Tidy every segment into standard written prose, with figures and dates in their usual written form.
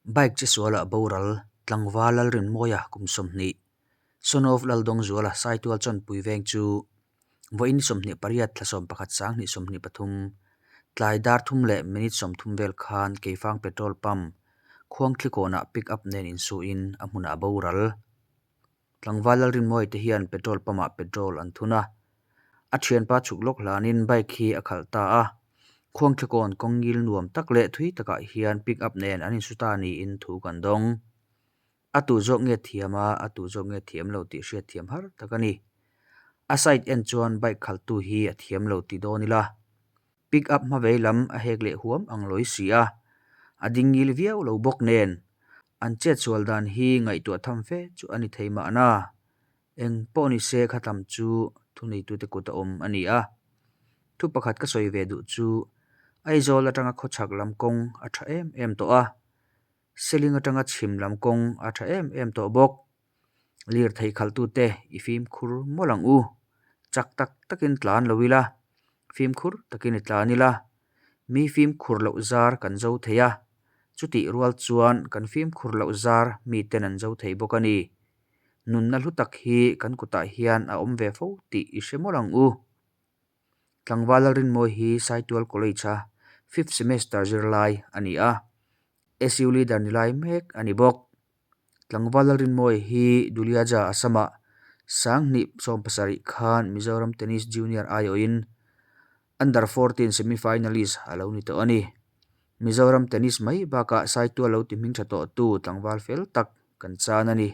Bike chesualah boral tlangval Lalrinmawia kum 20, son of Laldawngzuala Saitual Chawnpui veng chu vawiin 28 thla 11 2023 tlai dar thum leh minute 30 vel khan Keifang Petrol Pump Khuangthlikawnah pick up nen insuhin a hmunah a boral. Tlangval Lalrinmawia te hian petrol pump ah petrol an thun a, a thianpa chhuk lawk hlanin bike hi a khalh ta a, Khuangthlikawn kawng ngil nuam tak leh thui takah hian pick up nen an insu ta niin thu kan dawng. A tu zawk nge thiam a, a tu zawk nge thiam lo tih hriat thiam har tak a ni. A side en chuan bike khalhtu hi a thiam lo ti dawn ila. Pick up hma vei lam a hek leh huam ang lawi si a, a ding ngil viau lo bawk nen an chetsual dan hi ngaihtuah tham fe chu a ni thei mahna. Eng pawh ni se kha tam chu thuneitute kut a awm a ni a. Thu pakhat ka sawi ve duh chu Aizawl atanga khawchhak lam kawng a tha em em tawh a, Seling atanga chhim lam kawng a tha em em tawh bawk. Lirthei khalhtute i fimkhur mawlh ang u. Chak tak takin tlan lo ila, fimkhur takin i tlan ila. Mi fimkhur loh zar kan zo thei a, chutih rual chuan kan fimkhur loh zar miten an zo thei bawk a ni. Nunna hlu tak hi kan kutah hian a awm ve fo tih i hre mawlh ang u. Tlangval Lalrinmawi hi Saitual College-a fifth semester zirlai a ni a, SU leader ni lai mek a ni bawk. Tlangval Lalrinmawi hi Duliaja Assam-ah 2017 khan Mizoram Tennis Junior aiawhin Under 14 semi-finalist a lo ni tawh a ni. Mizoram Tennis mai bakah Saitual lo ti hming tha tawhtu tlangval fel tak kan chan a ni.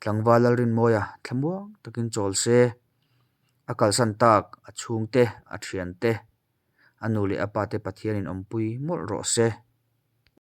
Tlangval Lalrinmawia thlamuang takin chawl se, a kalsan tak a chhungte, a thiante, a nu leh a pate Pathianin awmpui mawlh rawh se.